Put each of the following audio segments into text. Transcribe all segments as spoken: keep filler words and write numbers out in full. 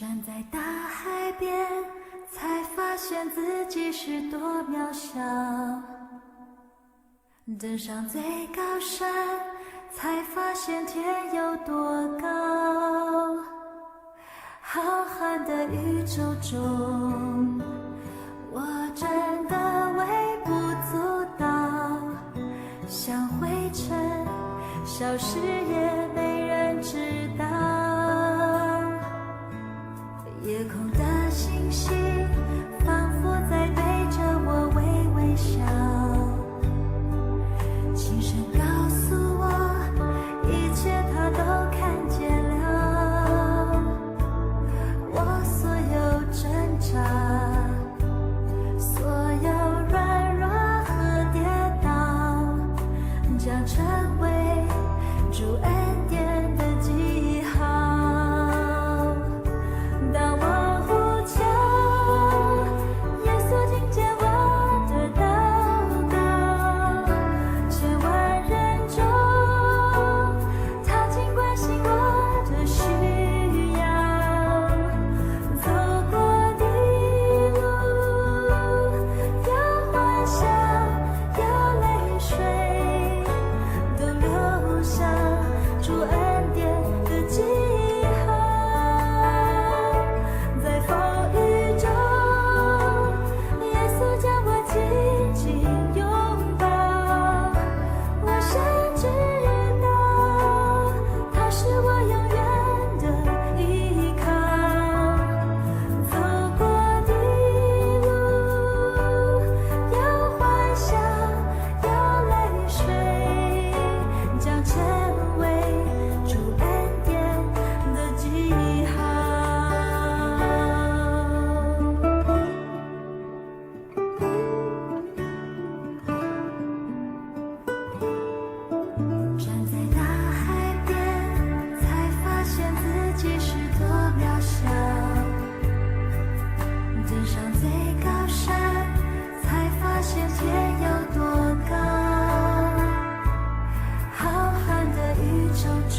站在大海边，才发现自己是多渺小。登上最高山，才发现天有多高。浩瀚的宇宙中，我真的微不足道，像灰尘，消失也没人知道。夜空的星星，仿佛在对着我微微笑，轻声告诉我，一切它都看见了。我所有挣扎，所有软弱和跌倒，将成为主恩典的记号。当我呼求，耶稣听见我的祷告，千万人中，他竟关心我的需要。走过的路，有欢笑，有泪水，都留下主恩典的记号。在风雨中，耶稣将我紧紧拥抱。我深知道，他是我永远的依靠。走过的路，有欢笑，有泪水，将成为主恩典的记号。站在大海边，才发现自己是多渺小。登上最高山，才发现天有多高。浩瀚的宇宙中，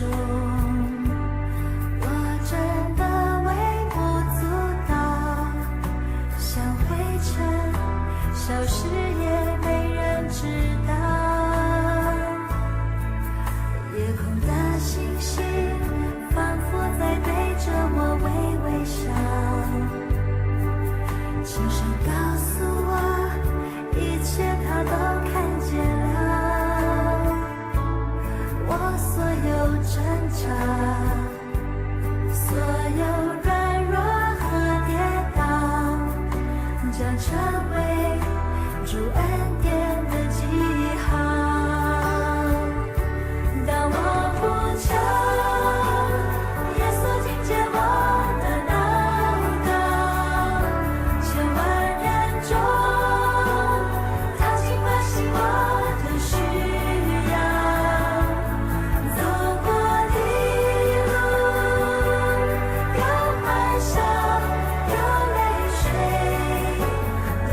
我真的微不足道，像灰尘，消失也没人知道。夜空的星星，仿佛在对着我微微笑，轻声告诉我，一切他都看见了。我所有挣扎，所有软弱和跌倒，将成为主恩典的记号。当我呼求，耶稣听见我的祷告，千万人中，他竟关心我的需要。走过的路，有欢笑，有泪水，都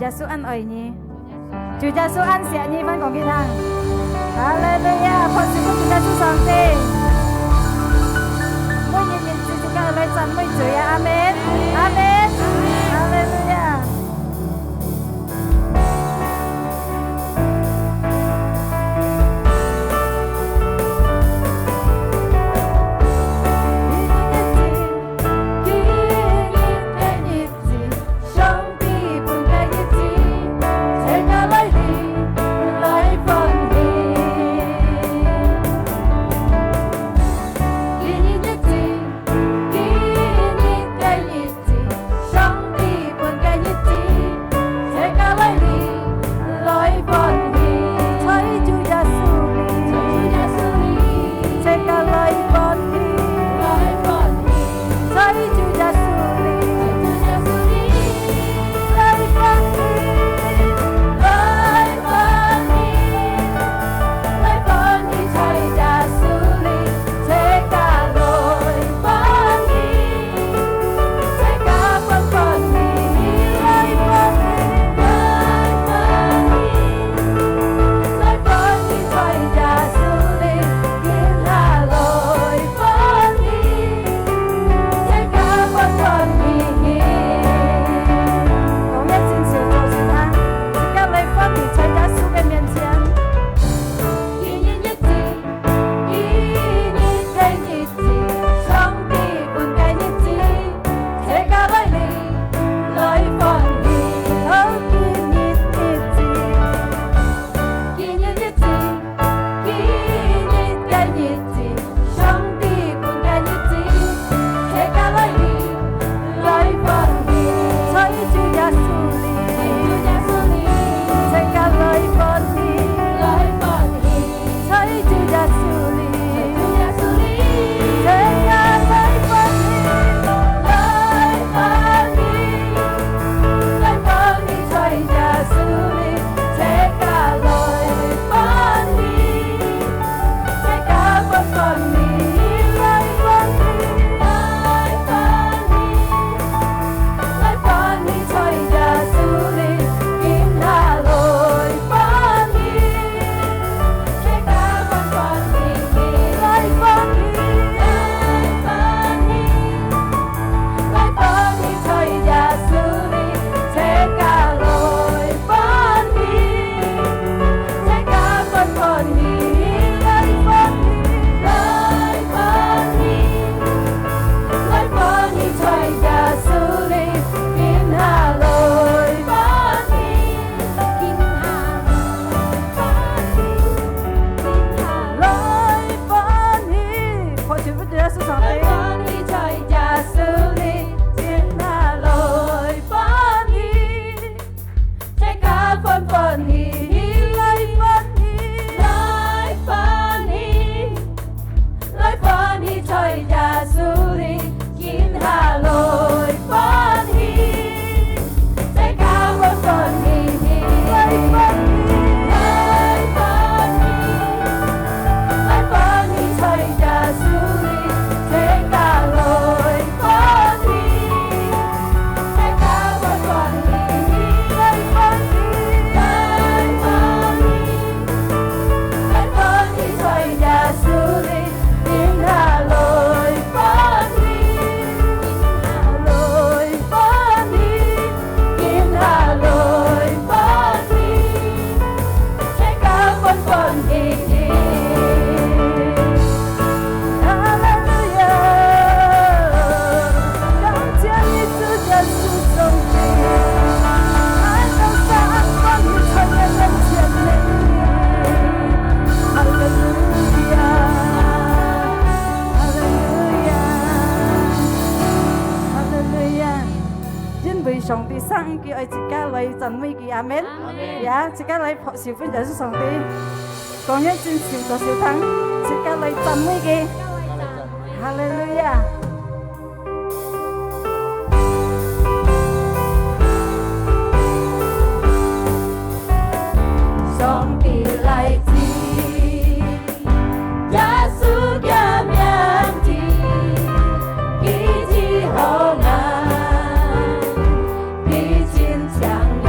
耶穌恁愛你，主耶穌恁惜你，分講佢聽。哈利路亞！拍手分主耶穌上帝。每日日子自家來讚美主啊！阿門，阿門，哈利路亞！在主耶穌裡，在主耶穌裡，在主耶穌裡，在主耶穌裡，來歡喜，來歡喜，來歡喜，在耶穌裡。 自家來歡喜，自家歡歡喜喜來歡喜，來歡喜，來歡喜，在耶穌裡，今下來歡喜，自家歡歡喜喜。講一陣手做事啊，自家來歡喜，在耶穌个面前。今日日子 今日个日子，上帝分个日子，自家來臨，來歡喜。好，今日日子，今日日子，今日个日子，上帝分个日子，自家來臨，來歡喜。在主耶穌裡，在主耶穌裡，自家來歡喜，來歡喜。 在主耶穌裡，在主耶穌裡，自家來歡喜，來歡喜，來歡喜，在耶穌裡，自家來歡喜，自家歡歡喜，來歡喜，來歡喜。 來歡喜在耶穌裡，今下來歡喜，自家歡歡喜喜來歡喜，來歡喜，來歡喜在耶穌裡，自家來歡喜，自家歡歡喜喜來歡喜，來歡喜。 來歡喜在耶穌裡，今下來歡喜，今下來歡喜，今下來歡喜。拍手分主耶穌上帝。來歡喜在耶穌裡，今下來歡喜。 自家歡歡喜喜來歡喜，來歡喜，來歡喜在耶穌裡，今下來歡喜。自家歡歡喜喜來歡喜，來歡喜，來歡喜在耶穌裡，自家來歡喜。 自家歡歡喜喜來歡喜，來歡喜，來歡喜在耶穌裡，今下來歡喜，今下來歡喜，今下來歡喜。 自家歡歡喜喜。哈利路亞！感謝你，主耶穌上帝，恁多謝恁歡喜在你面前呢。哈利路亞！哈利路亞！哈利路亞！因為上帝生佢，愛自家來讚美佢。阿門。阿門。呀，自家來 拍手分耶穌上帝，講一陣手做手聽，自家來讚美佢。哈利路亞！上帝來自，耶穌个名字，奇蹟好難，奇蹟強難。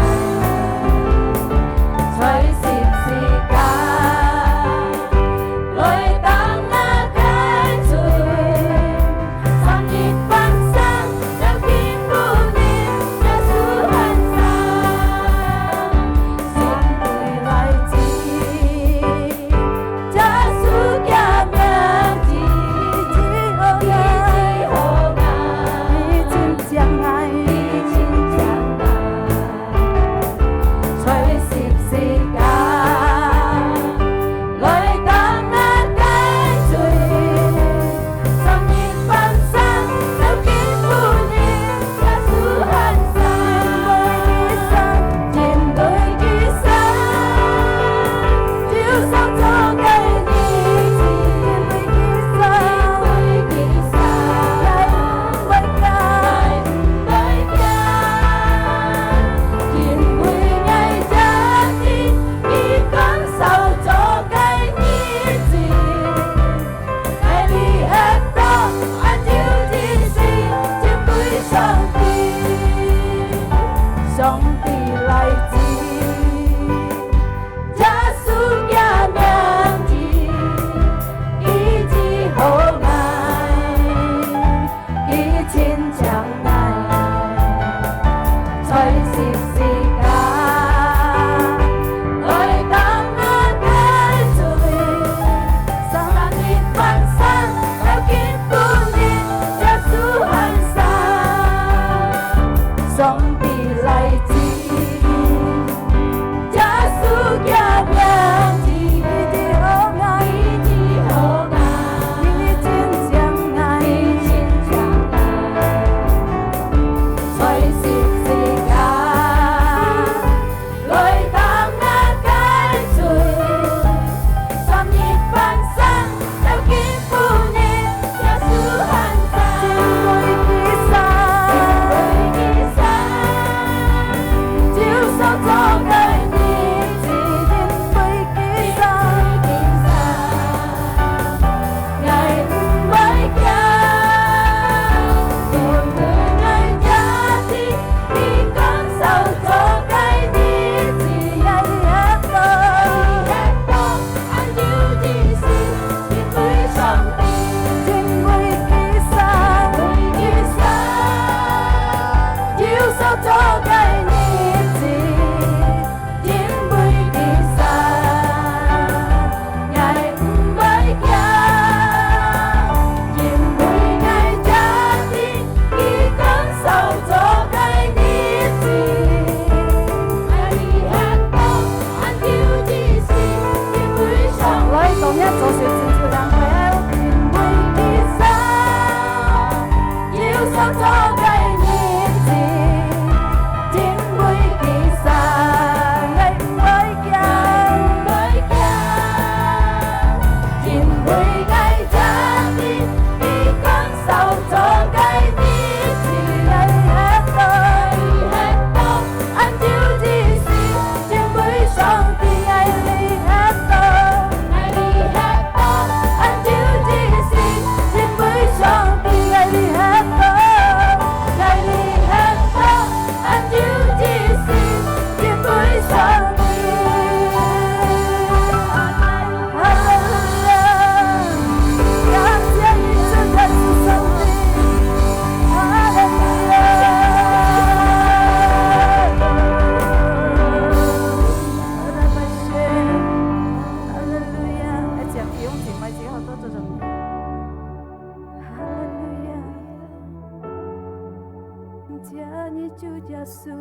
主耶穌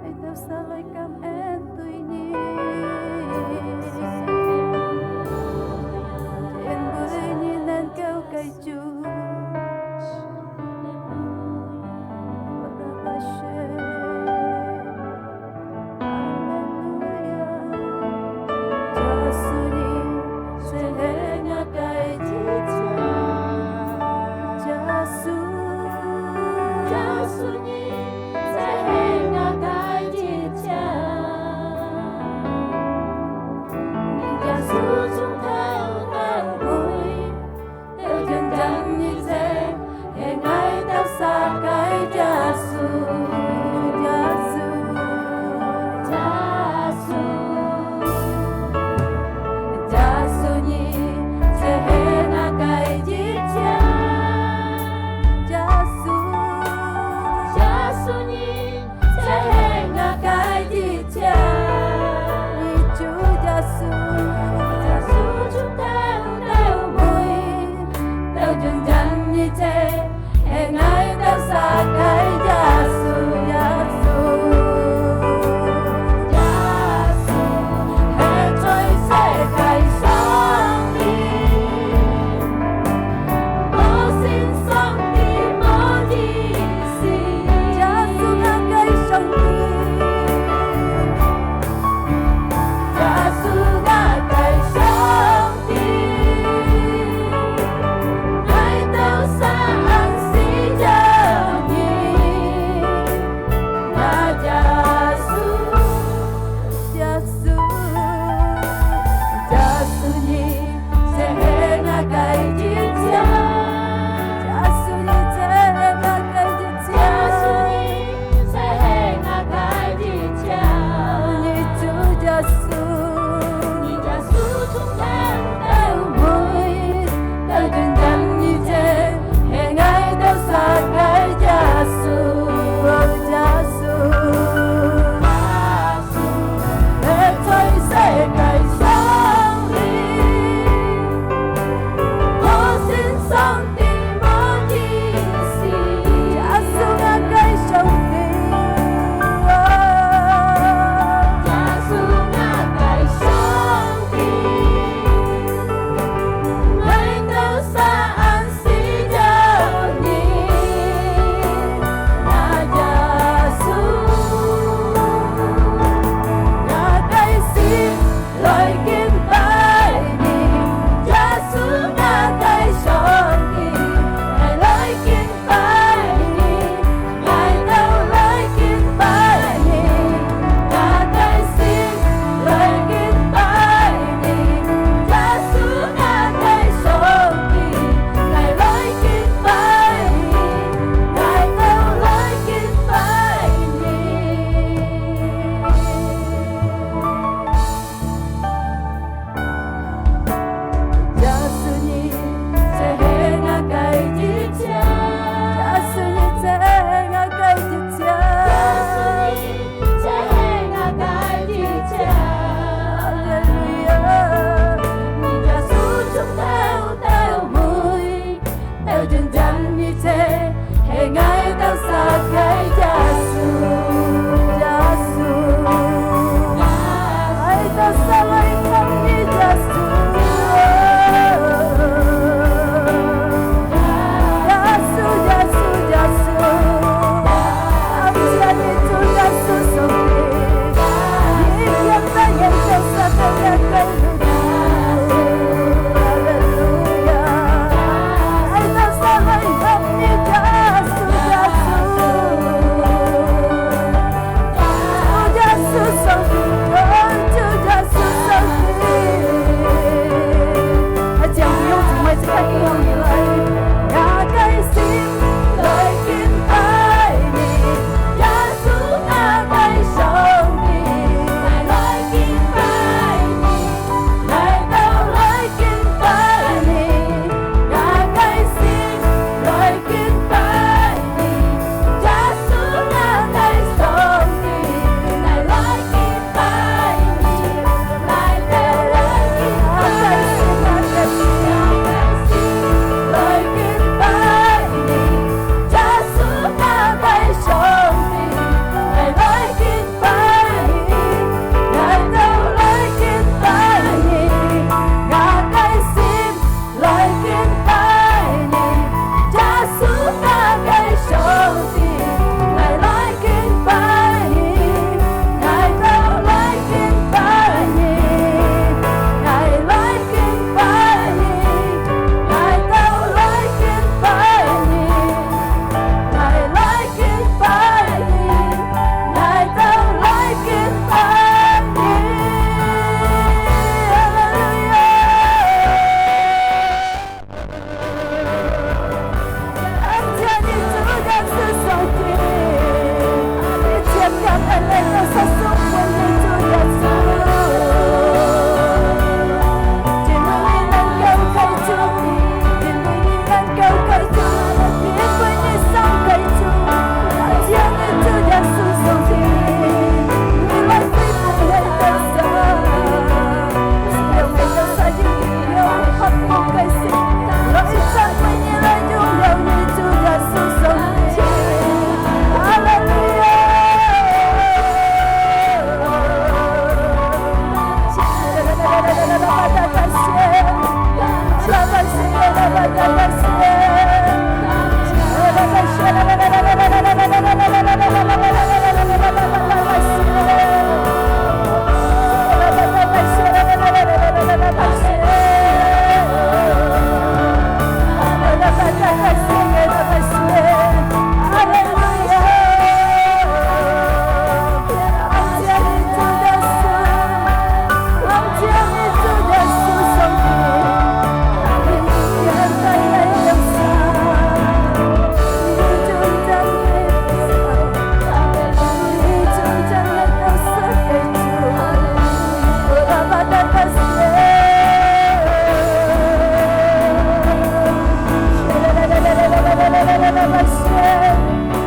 ，𠊎兜儕來感恩對你，因為你能夠解救。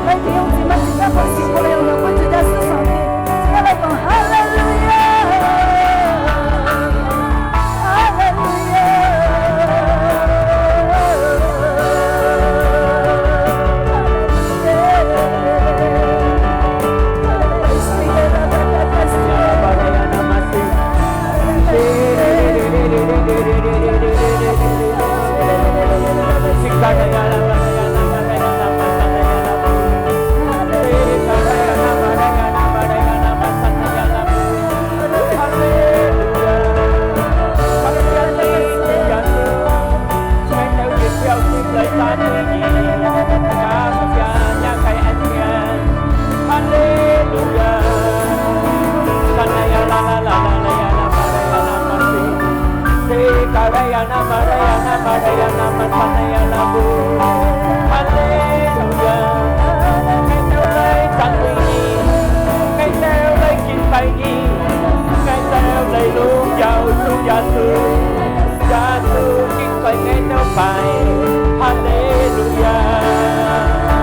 來，弟兄姊妹，自家分心，過來，分主耶穌上帝，自家來講，哈利路亞，哈利路亞。哈利路亞！𠊎兜來讚美你，𠊎兜來敬拜你，𠊎兜來榮耀主耶穌，耶穌，你帶𠊎兜快，哈利路亞！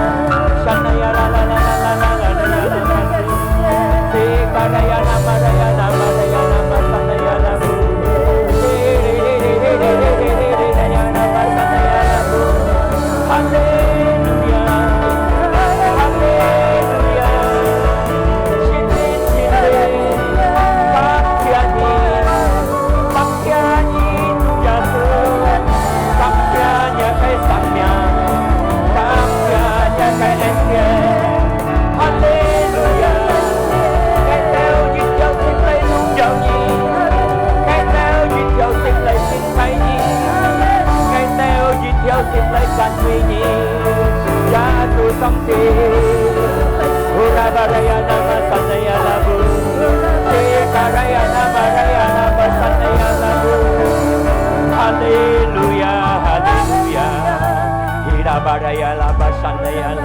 哈利路亞，哈利路亞，聖靈，聖靈，感謝你，感謝你，主耶穌，感謝你个生命，感謝你个恩典。 哈利路亞！𠊎兜一條心來榮耀你，𠊎兜一條心來敬拜你，𠊎兜一條心來讚美你，耶穌上帝。哈利路亞，哈利路亞，哈利路亞！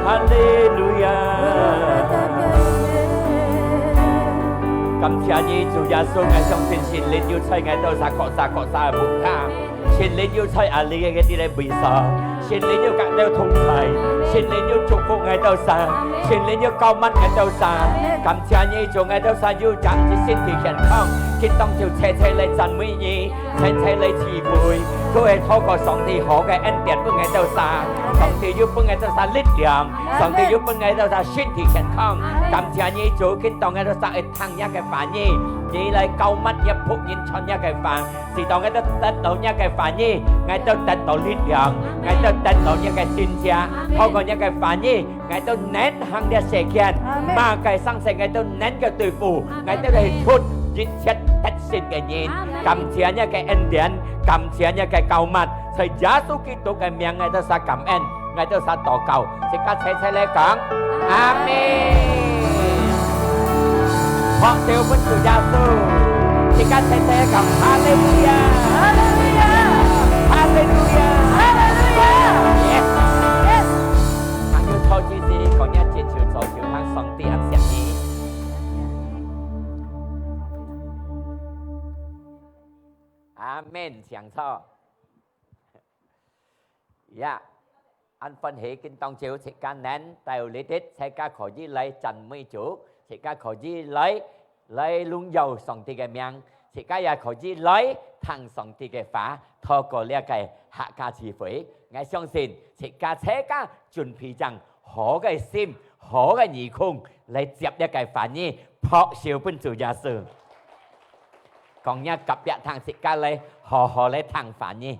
哈利路亞！感謝你，主耶穌，𠊎相信聖靈有在𠊎兜儕各儕各儕个屋下，聖靈有在阿里个這個位所，聖靈有佮𠊎兜同在，聖靈有祝福𠊎兜儕，聖靈有膏抹𠊎兜儕。感謝你，主，𠊎兜儕有正直身體健康，今當晝齊齊來讚美你。 齊齊來聚會，都係透過上帝好个恩典分𠊎兜儕。上帝有分𠊎兜儕力量，上帝有分𠊎兜儕身體健康。感謝你，主，今當𠊎兜儕會聽若个話語，你來膏抹若僕人傳若个話，使到𠊎兜得到若个話語，𠊎兜得到力量，𠊎兜得到若个神蹟，透過若个話語， 𠊎兜能行這世間，阿門。麼个生事𠊎兜能夠對付，阿門。𠊎兜係出一切得勝个人。阿門。感謝若个恩典，感謝若个膏抹，在耶穌基督个名，𠊎兜儕感恩，𠊎兜儕禱告，自家齊齊來講，阿門。阿門。拍手分主耶穌，自家齊齊來講，哈利路亞，哈利路亞，哈利路亞，哈利路亞。Yes。Yes。 還有坐之時，講若隻手左手，向上帝恁惜你。阿門，請坐。呀，恁歡喜，今當晝自家能到這地，自家可以來讚美主，自家可以來 來榮耀上帝个名，自家也可以來聽上帝个話，透過這个客家聚會。𠊎相信自家齊家準備正好个心、好个耳空來接這个話語，拍手分主耶穌。講若隔壁聽，自家來好好來聽話語。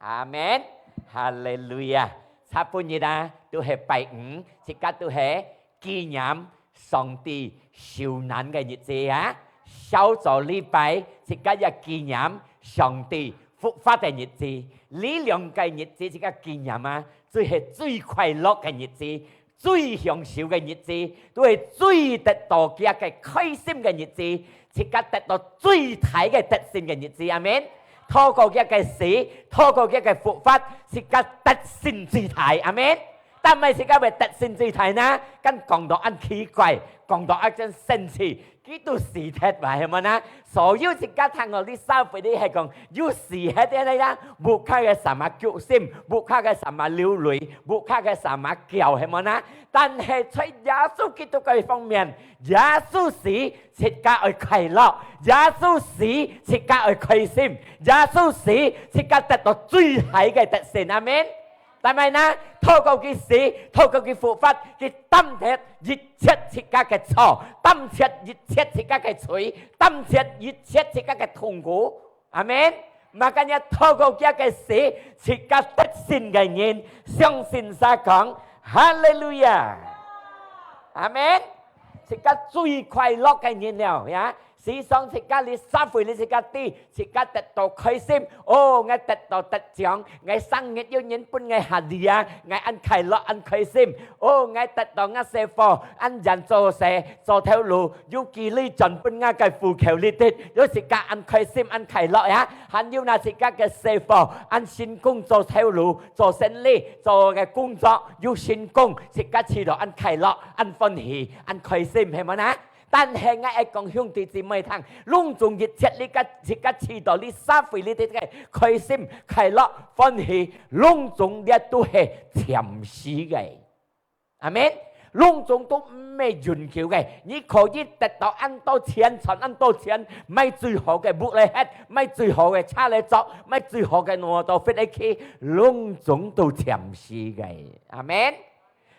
阿門。哈利路亞！昨晡日啊，都係拜五，自家都係紀念上帝受難个日子啊。小組禮拜，自家也紀念上帝復活个日子。這兩个日子自家紀念啊，就係最快樂个日子，最享受个日子，都係最得到佢个開心个日子，自家得到最大个得勝个日子。阿門。透過佢个死，透過佢个復活，自家得勝最大。阿門。但係自家會得勝最大呢？敢講到恁奇怪，講到恁生趣，佢都死忒嘛，係無呢？所有自家聽到這社會裡係講，有死忒个呢，屋下个什麼揪心，屋下个什麼流淚，屋下个什麼叫，係無呢？但係在耶穌基督个方面，耶穌死，自家愛快樂；耶穌死，自家愛開心；耶穌死，自家得到最大个得勝。阿門。但係呢，透過佢死，透過佢復活，佢擔忒一切自家个錯，擔忒一切自家个罪，擔忒一切自家个痛苦。阿門。Makanya透過佢个死，自家得勝个人，相信儕講，哈利路亞！阿門。自家最快樂个人了呀！時常自家這社會裡自家知，自家得到開心，哦，𠊎得到得獎，𠊎生日有人分𠊎hadiah，𠊎恁快樂恁開心，哦，𠊎得到𠊎細伙，恁樣做事，做頭路，有機會轉分𠊎个戶口裡底，有自家恁開心恁快樂呀！還有呢，自家个細伙，恁成功做頭路，做生理，做个工作，有成功，自家試到恁快樂，恁歡喜，恁開心，係無呢？但係𠊎愛講兄弟姊妹聽，攏總一切這个，自家試到這社會裡底个開心、快樂、歡喜，攏總這都係暫時个。阿門。攏總都毋係永久个。你可以得到恁多錢，賺恁多錢，買最好个屋來歇，買最好个車來坐，買最好个摩托飛來騎，攏總都暫時个。阿門。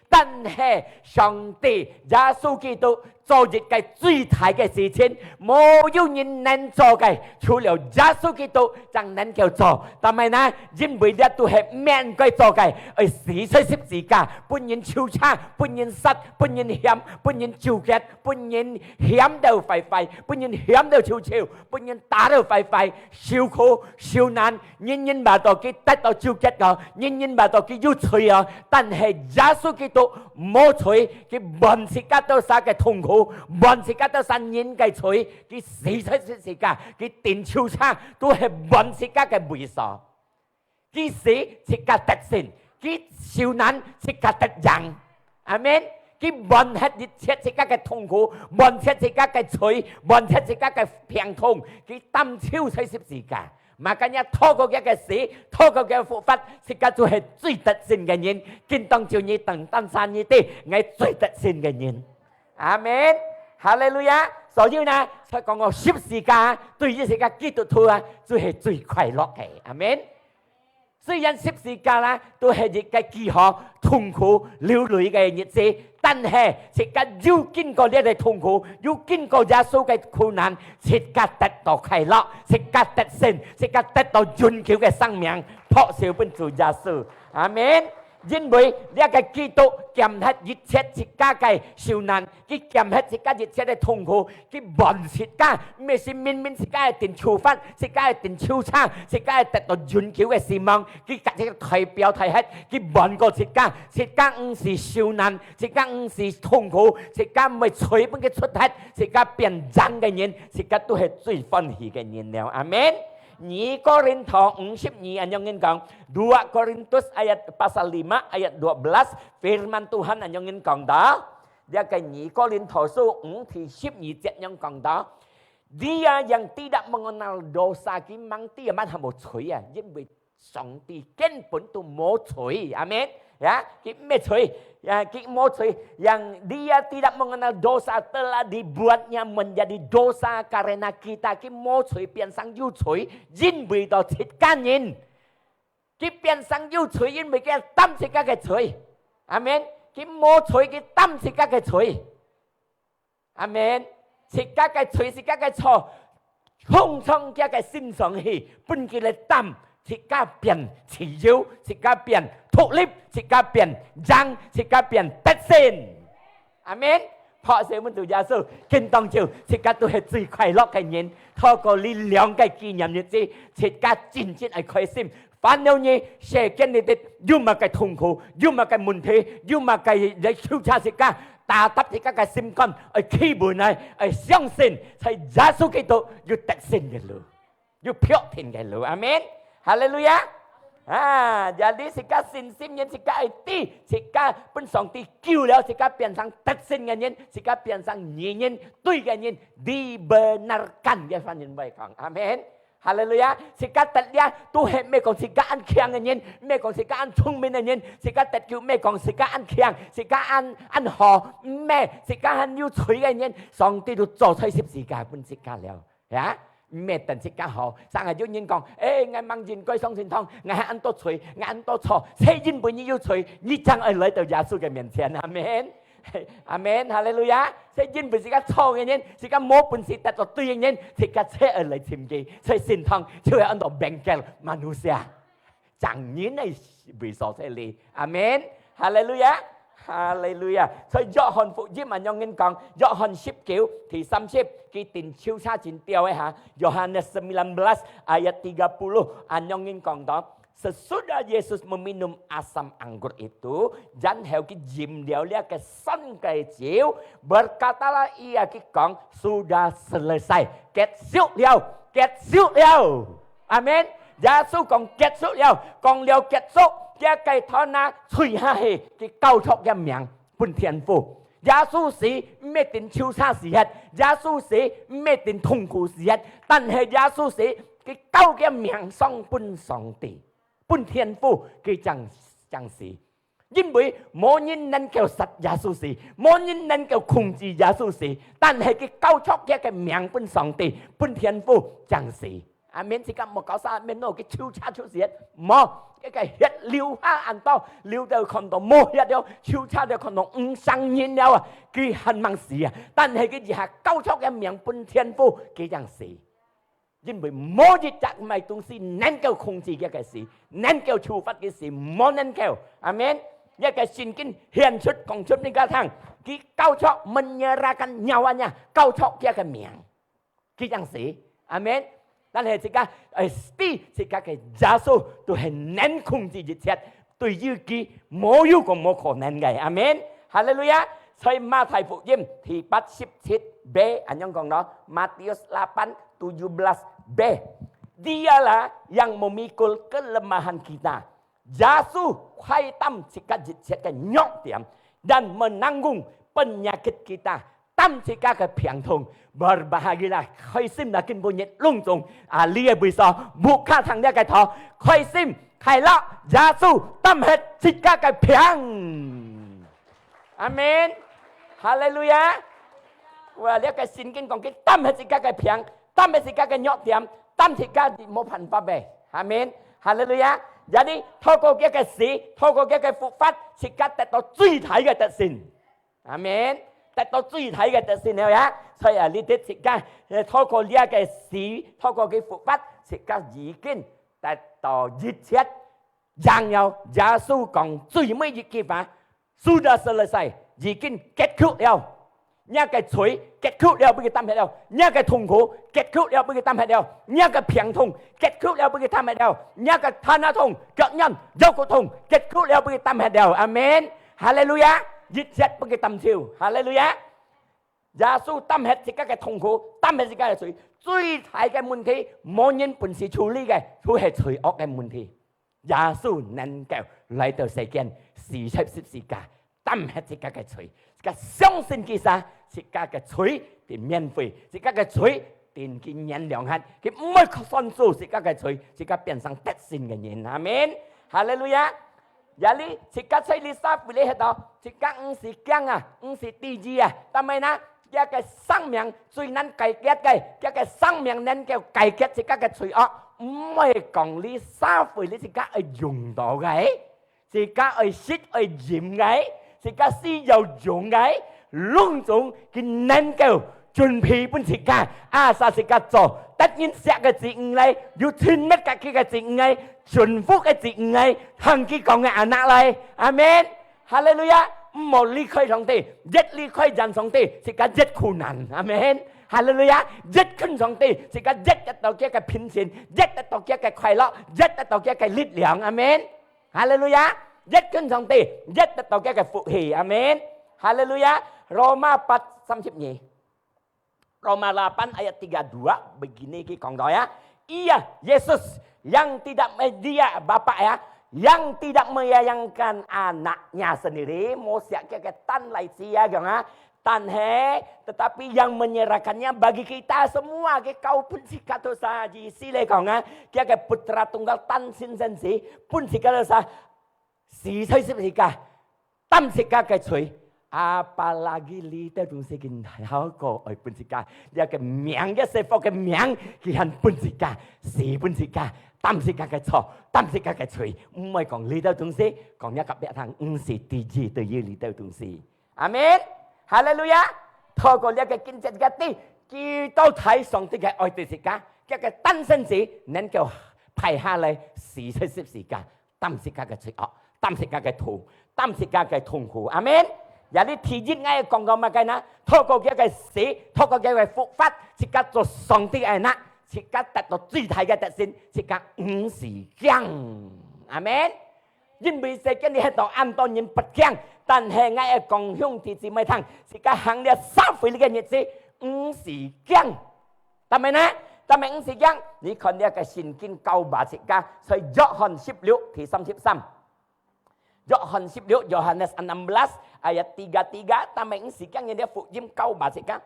但係上帝耶穌基督做一个最大个事情，無有人能做个，除了耶穌基督正能夠做。但係呢，因為這都係毋應該做个，愛死在十字架，分人抽查，分人殺，分人嫌，分人糾結，分人嫌到壞壞，分人嫌到臭臭，分人打到壞壞，受苦受難， 人人話到佢得到救恩哦，人人話到佢有罪哦，但係耶穌基督無罪，佢換自家兜儕个痛苦，換自家兜儕人个罪，佢死在十字架，佢釘手叉，都係換自家个位所。佢死，自家得勝；佢受難，自家得贏。阿門。佢換忒一切自家个痛苦，換忒自家个罪，換忒自家个病痛，佢擔手在十字架。 Makanya透過佢个死，透過佢个復活，自家就係最得勝个人。今當晝你等單單你知，𠊎最得勝个人。阿門。哈利路亞。所以呢，所以講个十字架，對於自家基督徒啊，就係最快樂个。阿門。雖然十字架啦，都係一个幾好痛苦流淚个日子， 但係自家有經過這个痛苦，有經過耶穌个苦難，自家得到快樂，自家得勝，自家得到永久个生命，拍手分主耶穌。阿門。因為這个基督減忒一切自家个受難，佢減忒自家一切个痛苦，佢換自家，毋係明明自家一定處罰，自家一定抽查，自家一定得到永久个死亡，佢甲這个代表代忒，佢換過自家，自家毋係受難， 自家毋係痛苦，自家毋係罪分佢出忒，自家變贏个人，自家都係最歡喜个人了。阿門。二哥林多五十二恁樣講，dua Korintus ayat pasal lima ayat dua belas，firman Tuhan恁樣講到，這个二哥林多書五第十二節恁樣講到，Dia yang tidak mengenal dosa，佢吂知乜係無罪啊，因為 上帝根本都無罪，阿門。Ya，佢無罪，ya，佢無罪。Yang dia tidak mengenal dosa telah dibuatnya menjadi dosa karena kita，佢無罪變成有罪，因為到自家人。佢變成有罪，因為佢擔自家个罪。阿門。佢無罪，佢擔自家个罪。 阿門。自家个罪，自家个錯，放上佢个身上去，分佢來擔，自家變自由，自家變獨立，自家變贏，自家變得勝。阿門。拍手分主耶穌，今當晝自家都係最快樂个人。透過這兩个紀念日子，自家真正愛開心。煩惱你，世間裡底有麼个痛苦，有麼个問題，有麼个來糾纏自家，打打自家个心肝，愛企穩來，愛相信在耶穌基督有得勝个路。 有確定个路。阿門。哈利路亞。啊，jadi自家信心人，自家愛知，自家分上帝救了，自家變成得勝个人，自家變成義人，對个人，dibenarkan个翻譯會講。阿門。哈利路亞。自家得了，都係毋係講自家恁強个人，毋係講自家恁聰明个人，自家得救，毋係講自家恁強，自家恁，恁好，毋係，自家恁有罪个人，上帝都做在十字架分自家了。 呀，毋係等自家好。成下有人講：「欸，𠊎吂應該上聖堂，𠊎還恁多罪，𠊎恁多錯。」係因為你有罪，你正愛來到耶穌个面前。阿門。阿門。哈利路亞。係因為自家錯个人，自家無本事得到對个人，自家才愛來尋佢。所以聖堂就係恁多bengkel manusia。 正人个位所在哩。阿門。哈利路亞。哈利路亞。所以約翰福音恁樣講，約翰十九第三十，佢定就差真吊个哈。Yohanes sembilan belas ayat tiga puluh恁樣講到：「Sesudah Yesus meminum asam anggur itu，然後佢飲了這个酸个酒，berkatalah ia，佢講：Sudah selesai，結束了，結束了。」 阿門。耶穌講：「結束了。」講了結束，厥个斷啊，垂下去，佢交出厥命分天父。耶穌死毋係定就差死忒，耶穌死毋係定痛苦死忒，但係耶穌死，佢交厥命送分上帝，分天父，佢正，正死。 因為無人能夠殺耶穌死，無人能夠控制耶穌死，但係佢交出厥个命分上帝，分天父正死。阿門。自家莫搞啥，阿門咯，佢就差就死，無，佢个血流下恁多，流到看到無血了，就差了看到毋成人了啊，佢還吂死啊，但係佢一下交出厥命分天父，佢正死。 因為無一隻麼个東西能夠控制厥个死，能夠處罰厥死，無能夠。阿門。這个聖經顯出講出你个聽，佢交出，menyerahkan nyawanya，交出厥个命，佢正死。阿門。但係自家，哎，知自家个耶穌都係能控制一切，對於佢無有講無可能个。阿門。哈利路亞。在馬太福音第八十七b，恁樣講咯，Matius delapan tujuh belas b。Dialah yang memikul kelemahan kita。耶穌會擔自家一切个弱點，dan menanggung penyakit kita，擔自家个病痛。Berbahagialah，開心啦，今晡日攏總啊，這个位所，屋下聽這个道，開心，快樂，耶穌擔忒自家个病。 阿門。哈利路亞。哇，這个聖經講，佢擔忒自家个病，擔忒自家个弱點，擔自家無辦法个。阿門。哈利路亞。Jadi，透過佢个死，透過佢个復活，自家得到最大个得勝。阿門。得到最大个得勝了呀。所以啊，你知自家，呃，透過這个死，透過佢復活，自家已經得到一切 贏了。耶穌講最尾一句話，sudah selesai，已經結束了。若个罪結束了，分佢擔忒了；若个痛苦結束了，分佢擔忒了；若个病痛結束了，分佢擔忒了；若个頭那痛、腳軟、腰骨痛結束了，分佢擔忒了。阿門。哈利路亞！一切分佢擔走。哈利路亞！耶穌擔忒自家个痛苦，擔忒自家个罪。最大个問題，無人本事處理个，就係罪惡个問題。 耶穌能夠來到世間，死在十字架，擔忒自家个罪，自家相信佢儕，自家个罪得免費，自家个罪得佢原諒忒，佢毋會算數自家个罪，自家變成得勝个人。阿門。哈利路亞！Jadi，自家在這社會裡歇到，自家毋使驚啊，毋使知意啊，但係呢，這个生命最難解決个，這个生命能夠解決自家个罪惡，毋係講這社會裡自家愛用到个。 自家愛食愛飲个，自家需要用个，攏總佢能夠準備分自家，啊，asal自家做，得人惜个子女來，有親密个佢个子女來，順服个子女來，聽佢講个anak來。阿門。哈利路亞！毋好離開上帝，越離開遠上帝，自家越苦難。阿門。哈利路亞！越近上帝，自家越得到佢个平靜，越得到佢个快樂，越得到佢个力量。阿門。哈利路亞！越近上帝，越得到佢个福氣。阿門。哈利路亞！Roma empat三十二。 Roma delapan ayat tiga dua begini ki講到ya, Ia, Yesus, yang tidak me-, Dia, Bapa ya, yang tidak menyayangkan anak-Nya sendiri, 無惜佢个單倈子啊，講啊，但係，tetapi yang menyerahkannya bagi kita semua，佢交分自家dosa，意思來講啊，佢个Putra Tunggal單親生子，分自家dosa，死在十字架，擔自家个罪，apalagi這兜東西佢還好過愛分自家，這个命，這世福个命，佢還分自家，死分自家，擔自家个錯，擔自家个罪，毋愛講這兜東西，講若隔壁聽，毋係第一，第一這兜東西。阿門。哈利路亞！透過這个經節个知，基督在上帝个愛對自家，佢个單生子能夠派下來死在十字架，擔自家个罪惡，擔自家个痛，擔自家个痛苦。阿門。這裡第一，𠊎講到麼个呢？透過佢个死，透過佢个復活，自家做上帝个anak，自家得到最大个得勝，自家毋使驚。阿門。 因為世間裡歇到恁多人不驚，但係𠊎愛講兄弟姊妹聽，自家行這社會裡个日子，毋使驚。但係呢，但係毋使驚，你看這个聖經教導自家，在約翰十六第三十三，約翰十六，Yohanes enam belas ayat tiga tiga，但係毋使驚，你這福音教導自家。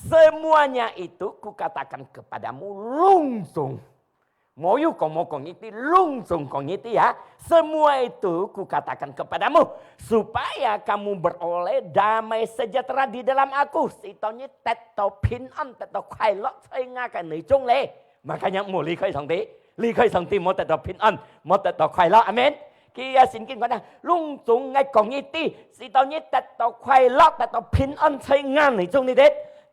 Semuanya itu kukatakan kepadamu，攏總。無有講無講一滴，攏總講一滴啊。Semua itu kukatakan kepadamu，supaya kamu beroleh damai sejahtera di dalam aku，使到你得到平安，得到快樂，在𠊎个內中咧。Makanya毋好離開上帝，離開上帝無得到平安，無得到快樂。阿門。 佢个聖經講啊，攏總𠊎講一滴，使到你得到快樂，得到平安在𠊎內中裡底。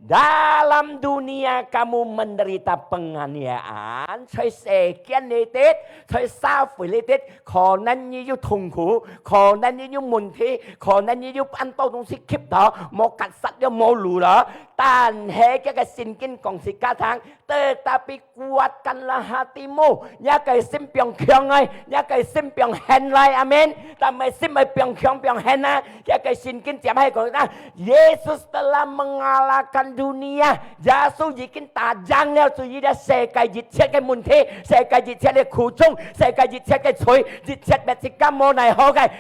Dalam dunia kamu menderita penganiayaan，在世間裡底，在社會裡底，可能你有痛苦，可能你有問題，可能你有恁多東西吸到，無結煞了，無路了。但係這个聖經講自家聽，tetapi kuatkanlah hatimu，若个心放強來，若个心放堅來，阿門。但係心愛放強放堅啊，這个聖經接下講啊，Yesus telah mengalahkan dunia，耶穌已經打贏了，對於這世界一切个問題，世界一切个苦衷，世界一切个罪，一切乜自家無奈何个，耶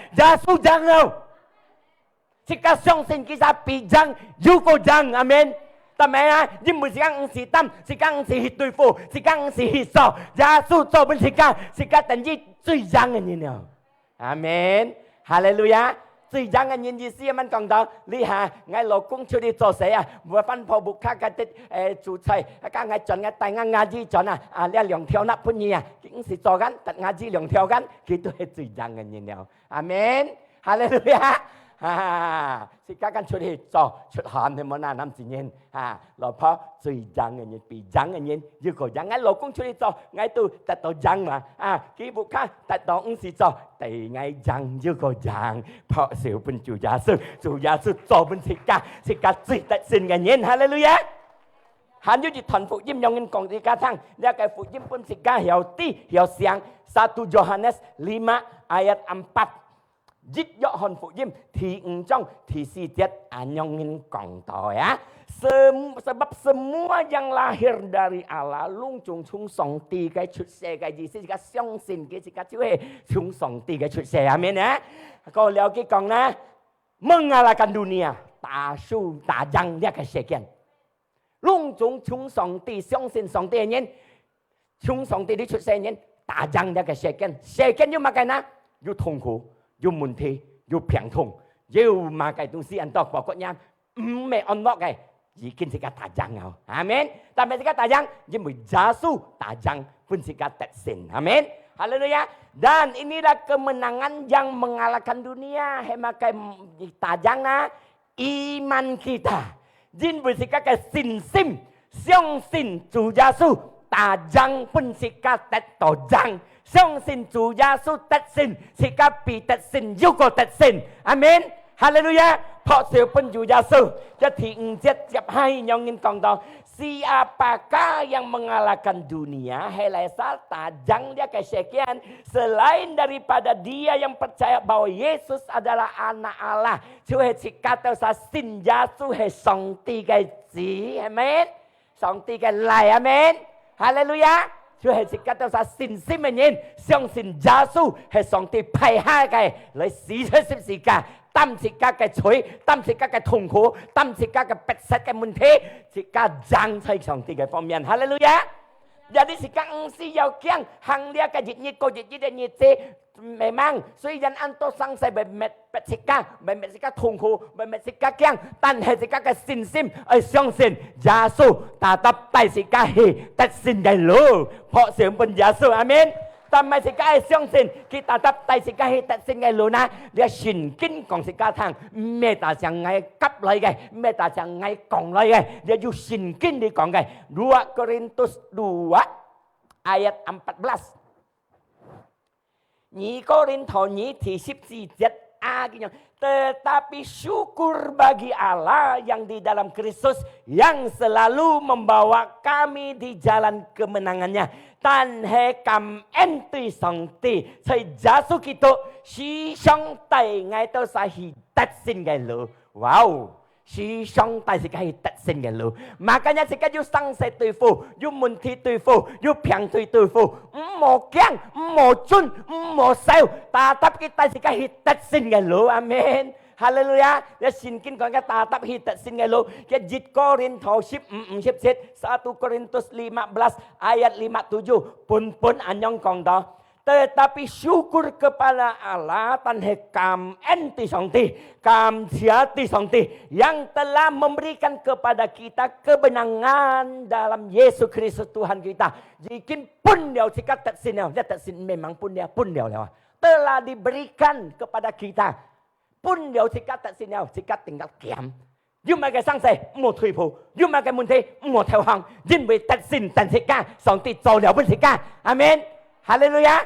穌贏了。 自家相信佢就比贏又過贏，阿門。但係啊，因為自家毋使擔，自家毋使去對付，自家毋使去做，耶穌做分自家，自家等於最贏个人了。阿門。哈利路亞。最贏个人意思，阿門講到，你哈，𠊎老公出去做事啊，無辦法屋下个，誒，煮菜，啊，該𠊎轉，𠊎帶𠊎伢子轉啊，啊，這兩條那分你啊，佢毋使做工，得伢子兩條工，佢都係最贏个人了。阿門。哈利路亞。哈，自家敢出去做，出汗，你無那男子人，哈，老婆最贏个人，比贏个人又過贏。𠊎老公出去做，𠊎都得到贏嘛，啊，佢屋下得到毋使做，對𠊎贏又過贏，拍手分主耶穌，主耶穌做分自家，自家最得勝个人，哈利路亞。還有一段福音，讓人講自家聽，這个福音分自家曉知曉想，satu Yohanes lima ayat empat。 一約翰福音第五章第四節，恁樣人講到呀，sem-，sebab semua yang lahir dari Allah，攏總從上帝个出世个意思，自家相信佢，自家就係從上帝个出世，阿門啊。過了佢講呢，mengalahkan dunia，打輸打贏這个世間。 攏總從上帝，相信上帝个人，從上帝裡出世个人，打贏這个世間。世間有麼个呢？有痛苦，有問題，有病痛，有麼个東西恁多，包括人毋係安樂个，已經自家打贏了。阿門。但係自家打贏，因為耶穌打贏，分自家得勝。阿門。哈利路亞。Dan inilah kemenangan yang mengalahkan dunia，係麼个打贏呢？ Iman kita，因為自家个信心，相信主耶穌，打贏分自家得到贏，相信主耶穌得勝，自家比得勝又過得勝。阿門。哈利路亞！拍手分主耶穌。這第五節接下去，仰人講到，Siapakah yang mengalahkan dunia, 係哪儕打贏這个世間，selain daripada dia yang percaya bahwa Yesus adalah Anak Allah，就係自家兜儕信耶穌係上帝个子，係無？上帝个倈，阿門。哈利路亞！就係自家兜儕信心个人，相信耶穌係上帝派下个，來死在十字架，擔自家个罪，擔自家个痛苦，擔自家个迫切个問題，自家贏在上帝个方面。哈利路亞！Jadi自家毋使要驚，行這个一日過一日个日子，Memang，雖然恁多生事會搣，搣自家，會搣自家痛苦，會搣自家驚，但係自家个信心愛相信耶穌tetap帶自家去得勝个路，拍手分耶穌，阿門。但係自家愛相信，佢tetap帶自家去得勝个路呢？這聖經講自家聽，毋係打像𠊎夾來个，毋係打像𠊎講來个，這有聖經裡講个。Dua Korintus dua ayat empat belas。 二哥林多二第十四節啊，佢講，Tetapi syukur bagi Allah yang di dalam Kristus, yang selalu membawa kami di jalan kemenangan-Nya. 但係感恩對上帝，在耶穌基督時常帶𠊎兜儕去得勝个路。哇哦！ 時常帶自家去得勝个路。Makanya自家有生事對付，有問題對付，有病痛對付，毋好驚，毋好顫，毋好愁，tetap佢帶自家去得勝个路。阿門。哈利路亞！這聖經講个tetap去得勝个路，个一哥林多十五五十七，satu Korintus lima belas ayat lima tujuh，本本恁樣講到。 Tetapi syukur kepada Allah，但係感恩對上帝，感謝對上帝，yang telah memberikan kepada kita kemenangan dalam Yesus Kristus Tuhan kita。已經分了自家得勝了，這得勝memang分了，分了了啊。Telah diberikan kepada kita，分了自家得勝了，自家定格減。 有麼个生事，毋好退步；有麼个問題，毋好投降，因為得勝等自家，上帝做了分自家。阿門。哈利路亞！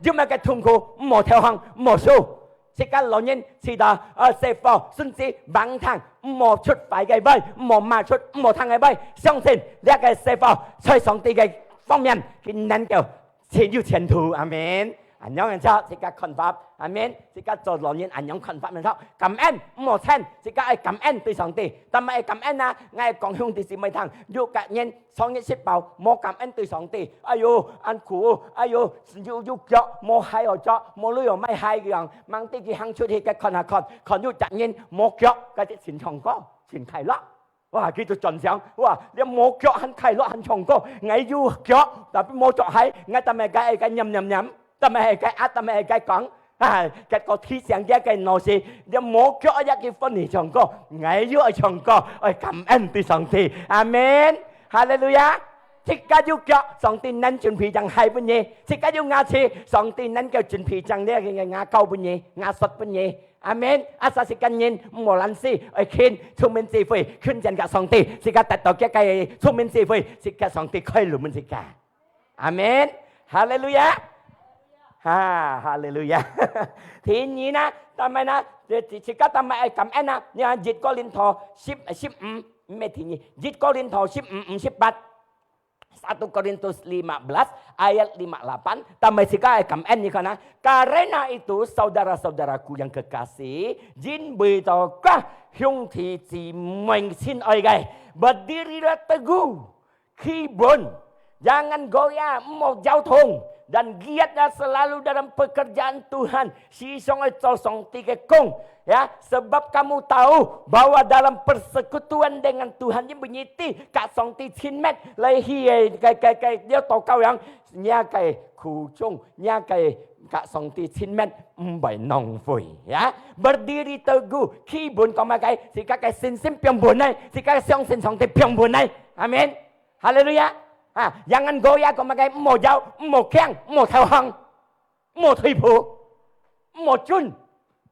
有麼个痛苦，毋好投降，毋好輸。自家老人、自家，呃，師傅、孫子、橫聽，毋好出壞个話，毋好罵出毋好聽个話。相信這个師傅在上帝个方面，佢能夠 前有前途，阿門。恁樣个時候，自家看法，阿門。自家做老人恁樣看法个時候，感恩，毋好嗔，自家愛感恩對上帝。但係愛感恩啊，𠊎講兄弟姊妹聽，有个人上一食飽，無感恩對上帝，哎喲，恁苦，哎喲，又，又腳，無鞋好著，無鐳好買鞋个樣，吂知佢行出去个看下看，看有隻人無腳，該隻真唱歌，真快樂。 哇，佢就轉想，哇，這無腳還快樂還唱歌，𠊎有腳，tapi無著鞋，𠊎做麼个愛該念念念，做麼个愛該啊，做麼个愛該講，啊，結果提醒佢个腦屎，這無腳也去分你唱歌，𠊎又愛唱歌，愛感恩對上帝。阿門。哈利路亞。自家有腳，上帝能準備張鞋分你；自家有牙齒，上帝能夠準備張這个牙膏分你，牙刷分你。 阿門。Asal自家人毋好懶尸，愛勤聰明智慧，勤戰甲上帝，自家得到佢个聰明智慧，自家上帝開路分自家。阿門。哈利路亞。哈，哈利路亞。第二呢，做麼个呢？自，自家做麼个愛感恩啊？你看一哥林多十，十五，毋係第二，一哥林多十五，五十八。 Satu Korintus lima belas ayat lima lapan，做麼个自家愛感恩，你看啊。Karena itu, saudara-saudaraku yang kekasih，因為到个兄弟姊妹親愛个，berdirilah teguh，企穩，jangan goyah，毋好搖動，dan giatlah selalu dalam pekerjaan Tuhan，時常愛做上帝个工。 Ya, sebab kamu tahu bahwa dalam persekutuan dengan Tuhan，因為你知，甲上帝親密，來去个，个，个，个，了禱告樣，若个苦衷，若个甲上帝親密，毋會浪費，ya。Berdiri teguh，企穩講麼个？自家个信心放穩來，自家相信上帝放穩來。阿門。哈利路亞。啊，jangan goyah講麼个？毋好搖，毋好驚，毋好投降。 莫退步，莫顫，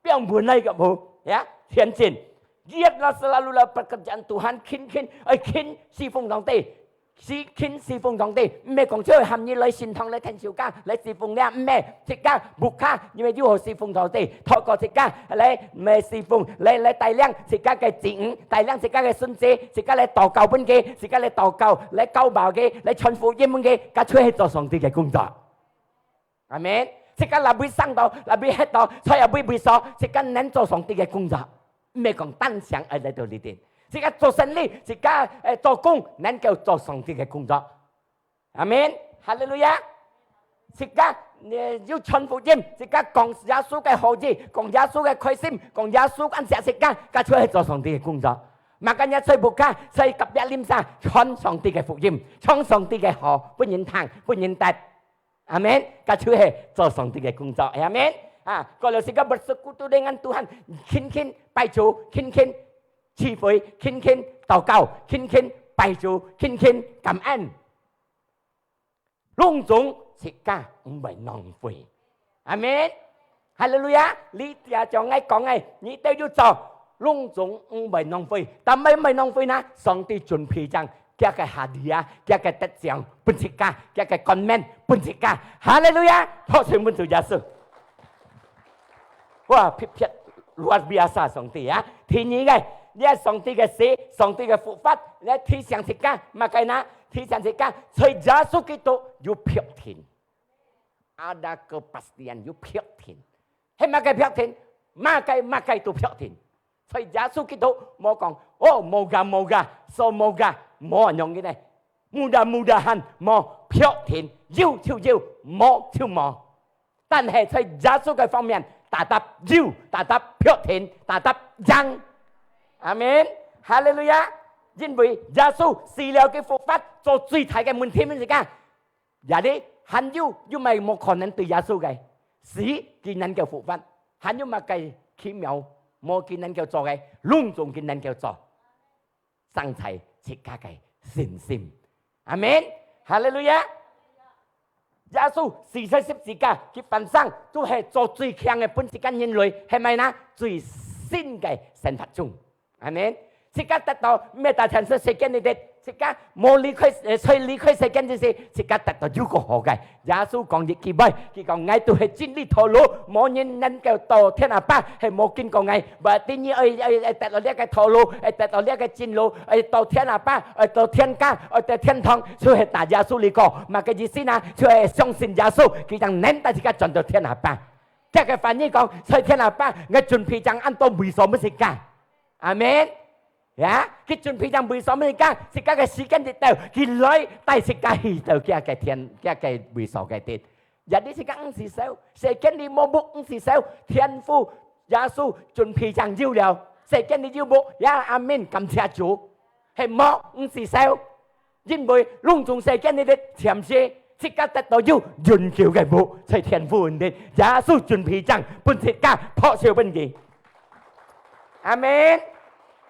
放穩來个步，ya，前進。Giatlah selalu lah pekerjaan Tuhan, khin khin，愛khin侍奉上帝，是khin侍奉上帝。毋係講就喊你來聖堂來聽詩歌，來侍奉了，毋係。自家屋下，因為有好侍奉上帝，透過自家來，毋係侍奉，來，來帶領自家个子女，帶領自家个孫子，自家來禱告分佢，自家來禱告，來教導佢，來傳福音分佢，該就係做上帝个工作。 阿門。自家若會生到，若會歇到，在若會會所，自家能做上帝个工作，毋係講單想愛來到這點。自家做生理，自家，呃，做工，能夠做上帝个工作。阿門。哈利路亞。自家，呃，有傳福音，自家講耶穌个好意，講耶穌个開心，講耶穌恁惜自家，該就係做上帝个工作。Makanya在屋下，在隔壁鄰舍，傳上帝个福音，傳上帝个好，分人聽，分人得。 阿門。該就係做上帝个工作，阿門。啊，kalau自家bersekutu dengan Tuhan，khin khin拜主，khin khin聚會，khin khin禱告，khin khin拜主，khin khin感恩。攏總自家毋會浪費。阿門。哈利路亞！這就像𠊎講个，你兜有做，攏總毋會浪費。但係毋會浪費呢？上帝準備正 佢个hadiah，佢个得獎分自家，佢个冠冕分自家。哈利路亞！拍手分主耶穌。哇，特別luar biasa上帝啊！第二个，這上帝个死，上帝个復活，來提醒自家，麼个呢？提醒自家，在耶穌基督有確定，ada kepastian，有確定。 係麼个確定？麼个，麼个都確定。在耶穌基督無講，哦，moga-moga，so moga，無恁樣个呢。Mudah-mudahan，無，確定，有就有，無就無。但係在耶穌个方面，tetap有，tetap確定，tetap贏。阿門。哈利路亞！因為耶穌死了，佢復活，做最大个問題，問自家， Jadi，還有，有麼个無可能對耶穌个？死，佢能夠復活。還有麼个奇妙，無佢能夠做个？攏總佢能夠做。正在自家个信心。阿門。哈利路亞。耶穌死在十字架，佢翻生，就係做最強个分自家人類，係麼个呢？最新个生活中。 阿門。自家得到，毋係單單係世間裡个，自家無離開，呃，在離開世間之時，自家得到有個好个。耶穌講一句話，佢講：「𠊎就係真理、道路，無人能夠到天阿爸，係無經過𠊎。」Berarti你愛，愛，愛得到這个道路，愛得到這个真路，愛到天阿爸，愛到天家，愛到天堂，就係搭耶穌這个。麼个意思呢？就係相信耶穌，佢正能帶自家轉到天阿爸。佢个翻譯講，在天阿爸，𠊎準備正恁多位所分自家。 阿門。呀，佢準備正位所分自家，自家个時間一到，佢來帶自家去到佢个天，佢个位所个地。Jadi自家毋使愁，世間裡無屋毋使愁，天父耶穌準備正有了，世間裡有屋，呀，阿門，感謝主。係無，毋使愁。 因為攏總世間裡个暫時，自家得到有永久个屋，在天父裡，耶穌準備正分自家，拍手分佢。阿門。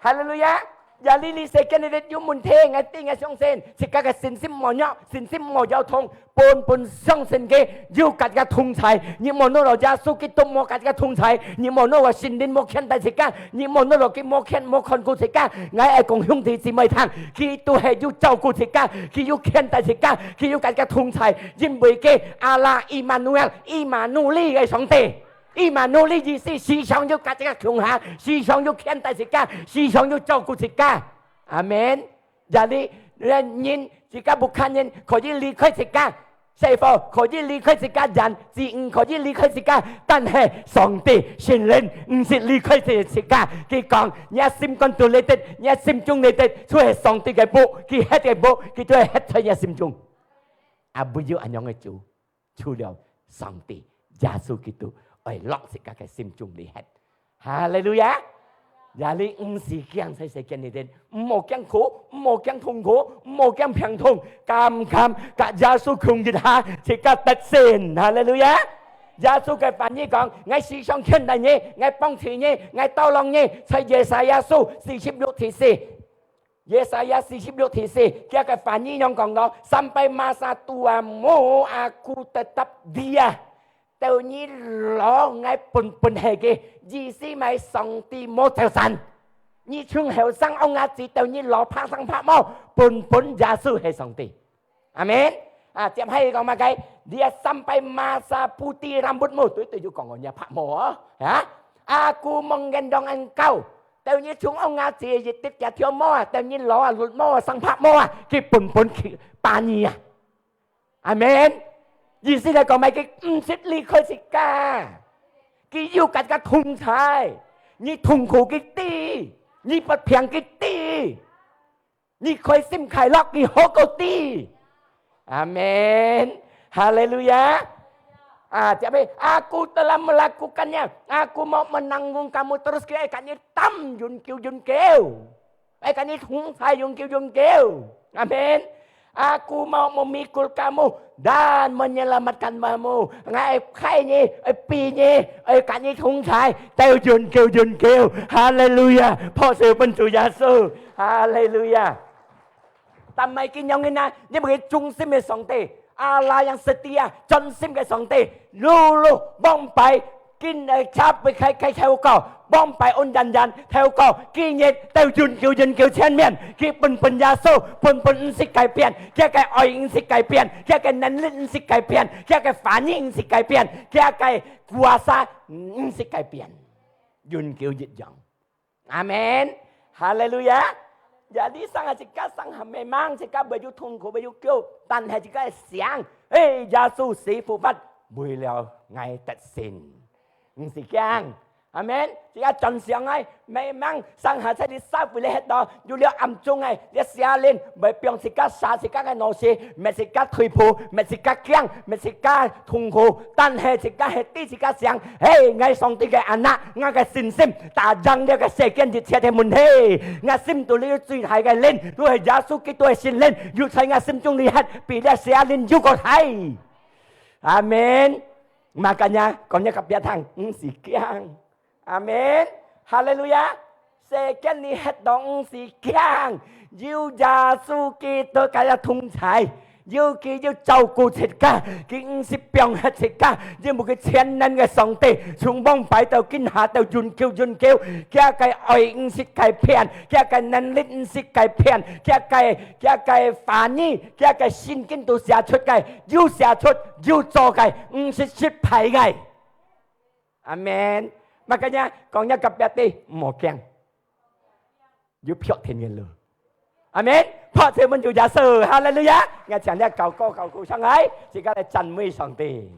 哈利路亞。Jadi這世間裡个有問題，𠊎知，𠊎相信，自家个信心無弱，信心無搖動，本本相信佢有佢个同在。你無拿到耶穌基督無佢个同在，你無拿到聖靈無牽帶自家，你無拿到佢無牽，無看顧自家。𠊎愛講兄弟姊妹聽， 佢都係有照顧自家，佢有牽帶自家，佢有佢个同在，因為佢Allah Immanuel，以馬內利个上帝。以馬內利意思時常有佢个共下，時常有牽帶自家，時常有照顧自家。阿門。Jadi，人，自家屋下人可以離開自家， 細伙可以離開自家人，子女可以離開自家，但係上帝聖靈毋識離開自，自家。佢講：「若心肝肚裡个，若心中裡个，就係上帝个屋，佢歇个屋，佢就係歇在若心中。」啊，唯有恁樣个主，除了上帝，耶穌基督，愛落自家个心中裡歇。 哈利路亞！Ya，你毋使驚在世間裡底，毋好驚苦，毋好驚痛苦，毋好驚病痛，敢敢甲耶穌共一下，自家得勝。哈利路亞！耶穌个話語講：「𠊎時常牽帶你，𠊎幫助你，𠊎tolong你。」在Yesaya書四十六第四，Yesaya四十六第四，佢个話語樣講到：「Sampai masa tuamu, Aku tetap dia。」 到你老，𠊎本本係佢，意思係上帝無走散。你從後生往下子到你老，白生白毛，本本耶穌係上帝。阿門。啊，接下來講麼个？Dia sampai masa putih rambutmu，對對，就講𠊎若白毛啊，啊，Aku menggendong engkau。到你從往下子一直佢條毛啊，到你老啊，綠毛啊，生白毛啊，佢本本去把你啊。阿門。意思來講，麼个？佢毋識離開自家，佢有自家同在，你痛苦佢知，你發病佢知，你開心快樂佢好過知。阿門。哈利路亞。啊，接下，Aku telah melakukannya, Aku mau menanggung kamu terus,佢愛佮你擔永久永久。 愛佮你同在永久永久。阿門。Aku mau memikul kamu dan menyelamatkan kamu。𠊎愛㧡你，愛背你，愛佮你同在，到永久永久。哈利路亞！拍手分主耶穌。哈利路亞！但毋係恁樣个啊，你毋係忠心个上帝，Allah yang setia，專心个上帝，lulu往擺 今日，呃，佢會開，開透過，往擺恩典人透過，今日到永久永久前面，佢本本耶穌，本本毋識改變，佢个愛毋識改變，佢个能力毋識改變，佢个話語毋識改變，佢个kuasa毋識改變，永久一樣。 阿門。哈利路亞。Jadi生下自家生下memang自家會有痛苦，會有噭，但係自家會想，誒，耶穌死復活，為了𠊎得勝。毋使驚。阿門。自家轉想啊，memang生下在這社會裡歇到，有了暗中啊，這邪靈會放自家，殺自家个腦屎，搣自家退步，搣自家驚，搣自家痛苦，但係自家係知自家想，嘿，𠊎上帝个anak，𠊎个信心，打贏這个世間一切个問題。𠊎心肚裡有最大个靈，就係耶穌基督个聖靈，有在𠊎心中裡歇，比這邪靈又過大。阿門。Makanya，講一个別聽，毋使驚。阿門。哈利路亞。世間裡歇到毋使驚，有耶穌基督佮佢同在。 有佢有照顧自家，佢毋識放忒自家，因為佢全能个上帝，從往擺到今下到永久永久，佢个愛毋識改變，佢个能力毋識改變，佢个，佢个話語，佢个聖經都寫出个，有寫出，有做个，毋識失敗个。阿門。Makanya，講一个別个，毋好驚。 有白天个路。阿門。拍手分主耶穌，哈利路亞！𠊎請這教歌教鼓上來，自家來讚美上帝。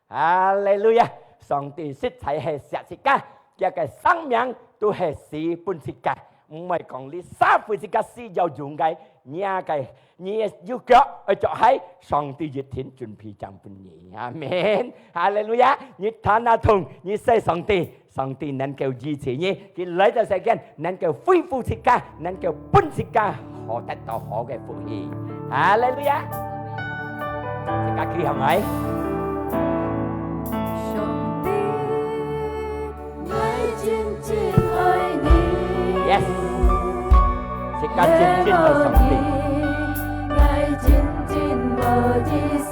哈利路亞！上帝實在係惜自家，佢个生命都係死分自家，毋係講你社會自家需要用个，若个 你有腳愛著鞋，上帝一定準備正分你。阿門。哈利路亞！你疼啊痛，你惜上帝，上帝能夠醫治你，佢來到世間，能夠恢復自家，能夠分自家好得到好个福氣。哈利路亞！自家企起來。上帝 𠊎真真愛你。Yes。自家真真愛上帝。𠊎真真無意思。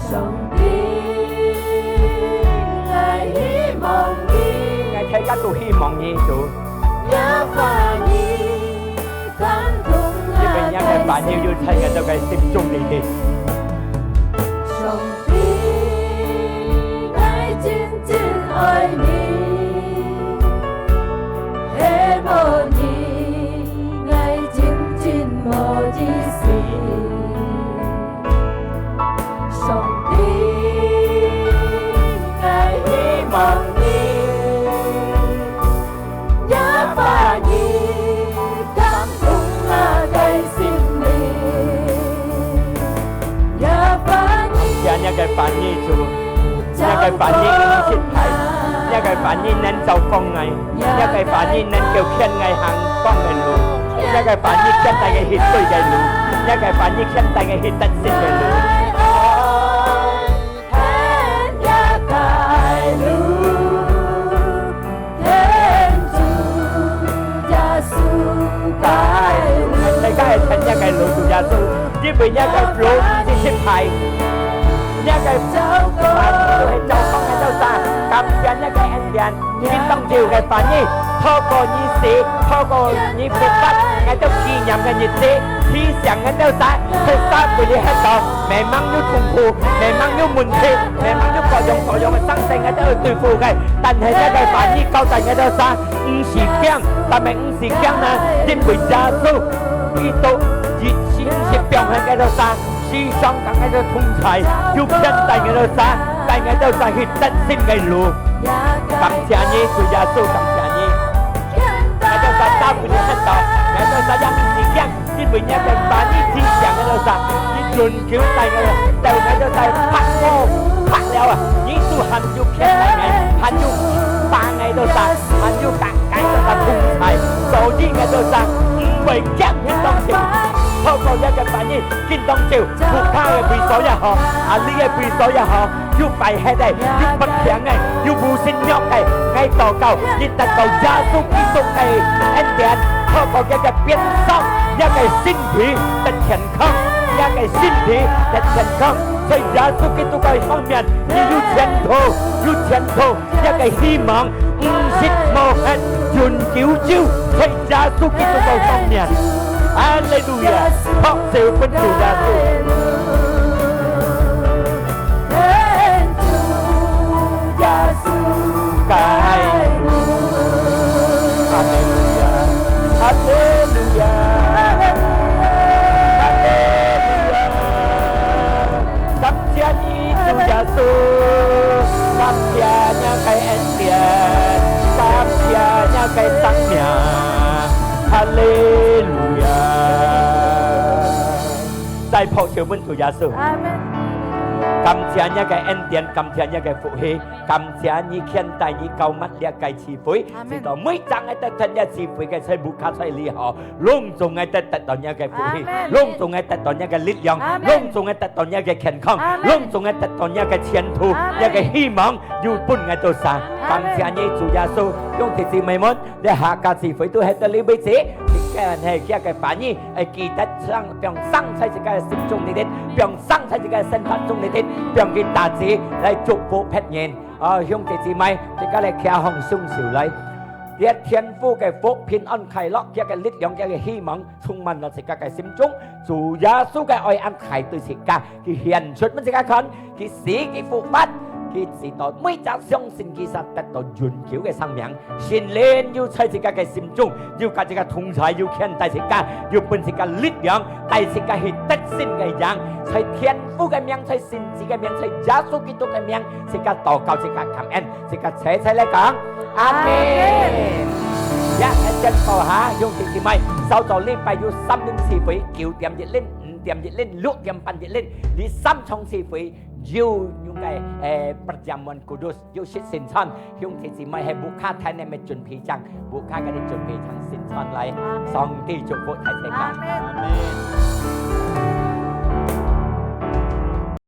上帝，𠊎希望你。𠊎大家都希望你，主。也把你感動啊，因為若个話語有在𠊎兜个心中裡頭。上 帝，𠊎真真愛你，係無你，𠊎真真無意思。上帝，𠊎希望你，也把你感動啊，在心裡。 也若个話語主，若个話語毋識壞，若个話語能照光𠊎，若个話語能夠牽𠊎行光个路，若个話語牽帶𠊎去對个路，若个話語牽帶𠊎去得勝个路。天也大路， 天主耶穌帶路。大家係聽若个路，主耶穌，因為若个路係實在，若个路係照光个，照射，感感謝若个恩典，今當晝个話語，透過你死，透過你復活，𠊎兜紀念个日子，提醒𠊎兜儕，在社會裡歇到，迷茫有痛苦，迷茫有問題，迷茫有各樣各樣个生死，𠊎兜愛對付个。但係這个話語交代𠊎兜儕，毋使驚，但係毋使驚呢，因為耶穌基督一心是放下𠊎兜儕。 時常同𠊎兜同在，又牽帶𠊎兜儕，帶𠊎兜儕去得勝个路。感謝你，主耶穌，感謝你。𠊎兜儕打開你个hand到，𠊎兜儕也毋使驚，因為你个話語提醒𠊎兜儕，你永久帶𠊎兜，帶𠊎兜儕拍無拍了啊！你都還有牽帶𠊎，還有幫𠊎兜儕，還有同𠊎兜儕同在，所以𠊎兜儕毋會驚天動地。透過這个話語， 今當晝，屋下个位所也好，啊，你个位所也好，有敗壞个，有不平个，有無信仰个，𠊎禱告，你得到耶穌基督个恩典，透過這个鞭傷，這个身體得健康，這个身體得健康。在耶穌基督个方面，你有前途，有前途。 這个希望毋失無限，永久就在耶穌基督个方面。哈利路亞！拍手分主耶穌。哈利路亞！哈利路亞！哈利路亞！ 感謝你，主耶穌，感謝若个恩典，感謝若个生命。哈利路亞！再拍手分主耶穌。阿門。感謝若个恩典，感謝若个福氣，感謝你牽帶你膏抹這个聚會，阿門。使到每隻个得到這聚會个在屋下在裡吼， 攏總愛得，得到若个福氣，阿門。攏總愛得到若个力量，阿門。攏總愛得到若个健康，阿門。攏總愛得到若个前途，阿門。若个希望，有分𠊎兜儕。阿門。感謝你，主耶穌，兄弟姊妹們，這下个聚會都係到這為止，自家係佢个話語，愛記得生，放生在自家个心中裡頭，放生在自家个生活中裡頭，放佢大子來祝福別人。啊，兄弟姊妹，自家來擎䟘雙手來。 這天父个福、平安、快樂，佢个力量，佢个希望，充滿了自家个心中。主耶穌个愛恁大對自家，佢顯出分自家看，佢死，佢復活，佢使到每隻相信佢儕得到永久个生命。聖靈又在自家个心中，又佮自家同在，又牽帶自家，又分自家力量，帶自家去得勝个贏。在天父个名，在聖子个名，在耶穌基督个名，自家禱告，自家感恩。 自家齊齊來講，阿門。阿門。呀，一陣到下，兄弟姊妹，韶早禮拜有三輪聚會，九點一輪、五點一輪、六點半一輪，這三場聚會有用个，誒，perjamuan kudus，有食聖餐。兄弟姊妹係屋下，大人乜準備正，屋下个人準備正聖餐來，阿門。上帝祝福大家。阿門。阿門。